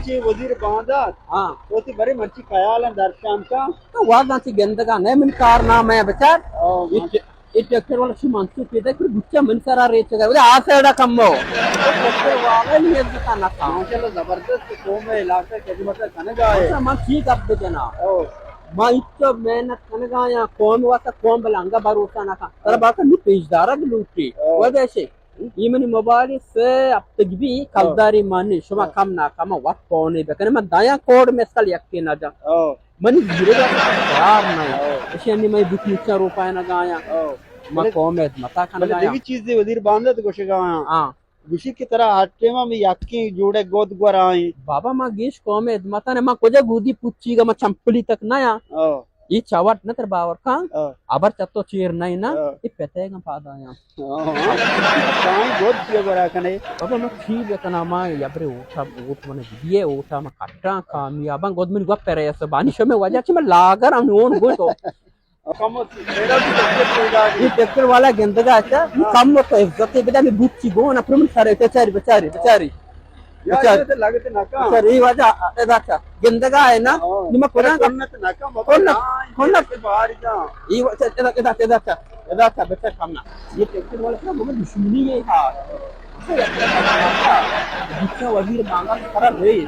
چی وزیر باندات؟ ہاں۔ تو تی برے مرچی خیال ہیں درشان کا؟ تو وازاں چی گندگا نہ من کارنامہ ہے بچار۔ او، اے ٹ-، اے ٹریکٹر والا شو منسوخ پیدا کر بچا من سرا ریچ گا۔ بولے آ سائیڈا کم ہو۔ ٹریکٹر والا نہیں عزت نہ کا۔ ماشاءاللہ زبردست قوم ہے، علاقہ خدمت کنگا ہے۔ اچھا، من ٹھیک اب جنا۔ او۔ ما اتو محنت کنگا یا قوم واسطہ قوم بلانگا بھروسہ نہ کا۔ ترا ہاں۔ باقی نہیں پیش دارا لوٹی۔ او۔ وجہ سے اے منی موبائل سے ہفتگی بی ہاں۔ کلداری مانی، شما ہاں۔ کم نہ کم وقت پونے بکنے، من دایاں کوڈ مثال یکی نہ جا۔ ہاں۔ منی زیرو دا قرار نہیں۔ ہاں۔ اشی انی میں بیس چار روپے نہ گایا۔ ہاں۔ ما بلے، قوم خدمتا کن بلے گایا۔ دیگی چیزے وزیر باندات گوشگا۔ ہاں۔ گوشی کہ ترا ہر ٹائم ہم یکی جوڑے گود گورائیں۔ بابا ما گیش قوم خدمتا نے، ما کجا گودی پچی گا، ما چمپلی تک نہ یا۔ ہاں۔ اے چاوٹ نہ تر باور کن۔ ہاں۔ ابر چتو چیر نہیں نا، ہاں۔ اے پتے گا پادا یا۔ ہاں، ہاں۔ سائیں گد چیا گورا کنے؟ بابا، من چی بکناں، ما یبرے اوٹا، اوٹ من دیے، اوٹا من کٹاں کامیاباں، گد من گپ پرے اس بانی شمے وجہ چی من لاگر ہم نون گو تو۔ کم اس، میرا بھی ٹریکٹر پیدا اے ٹریکٹر والا گندگا اچھا، ہاں۔ کم تو عزت بدا میں بوت چی گو نا، پر من سارے بچاری، بچاری، بچاری۔ یا، بچار۔ یہ تو لگت نہ کن۔ بچار، یہ واجہ، ادا چا۔ گندگا ہے نا؟ ہاں۔ نما کنا ارے کا؟ کنت نہ کن، بابا، کنت، نہ، کنت۔ یہ باہر جا۔ یہ واجہ، ادا، ادا، ادا چا۔ ادا چا، بچار کم نا۔ یہ ٹریکٹر والا کنا، بابا، دشمنی ہے، ہاں۔ بچہ وزیر مانگا کرا رہے۔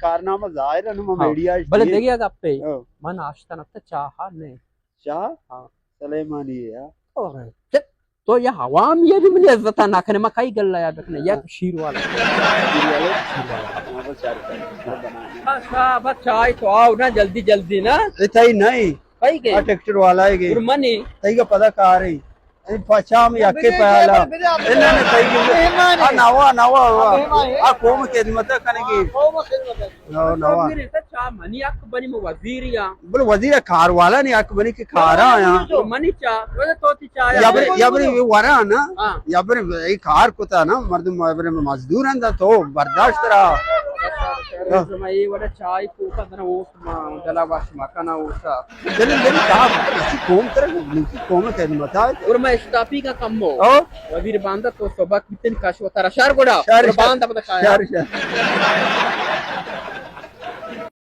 کارنامہ ظاہر ہے، نما ہاں۔ میڈیا بلے دیگه گپے۔ ہاں۔ من آشتن ات چاہا نہیں۔ چاہ؟ ہاں۔ سلیمانی ہے، ہاں۔ اور چت، تو یہ عوام یہ بھی منی عزت نہ کنے، ما کئی گلا یا بکنے، یا تو شیر والا۔ شیر والا، شیر والا۔ ہاں، بس چار کن، بس بنا۔ بس، ہاں، بس چائے تو آؤ نا، جلدی، جلدی نا۔ اے تئی نہیں۔ کئی گئے؟ آ ٹریکٹر والا ہے گئے۔ اور منی؟ تئی کا پتا کار ہے۔ اے پچا میں یکے پہلا۔ اے نہ، نہ، تئی گئے۔ مہمان ہے۔ آ نوا، نوا، نوا۔ مہمان ہے۔ آ قوم خدمت کنے گی۔ ہاں، قوم خدمت۔ نو، نو۔ تو میرے سا چا منی حق بنی، میں وزیر یا۔ بلے وزیر کار والا نہیں، حق بنی کہ کارا آیا۔ تو منی چا، وجہ تو تی چا یا۔ یا بری، یا بری ورا نا۔ ہاں۔ یا بری اے کار کتا نا، مردم یا بری مزدور اندا تو برداشت را۔ میں اے وڑا چائے کو کا دنا اوٹ ما، دلا واش مکانا اوٹا۔ دل، دل کہا، اسی قوم تر، اسی قوم خدمتا۔ اور میں اشتاپی کا کم ہو۔ او؟ وزیر باندا تو صبح کتن کش و ترا شر گڑا۔ شر، اور شر۔ باندا پتا کایا۔ شر، شر۔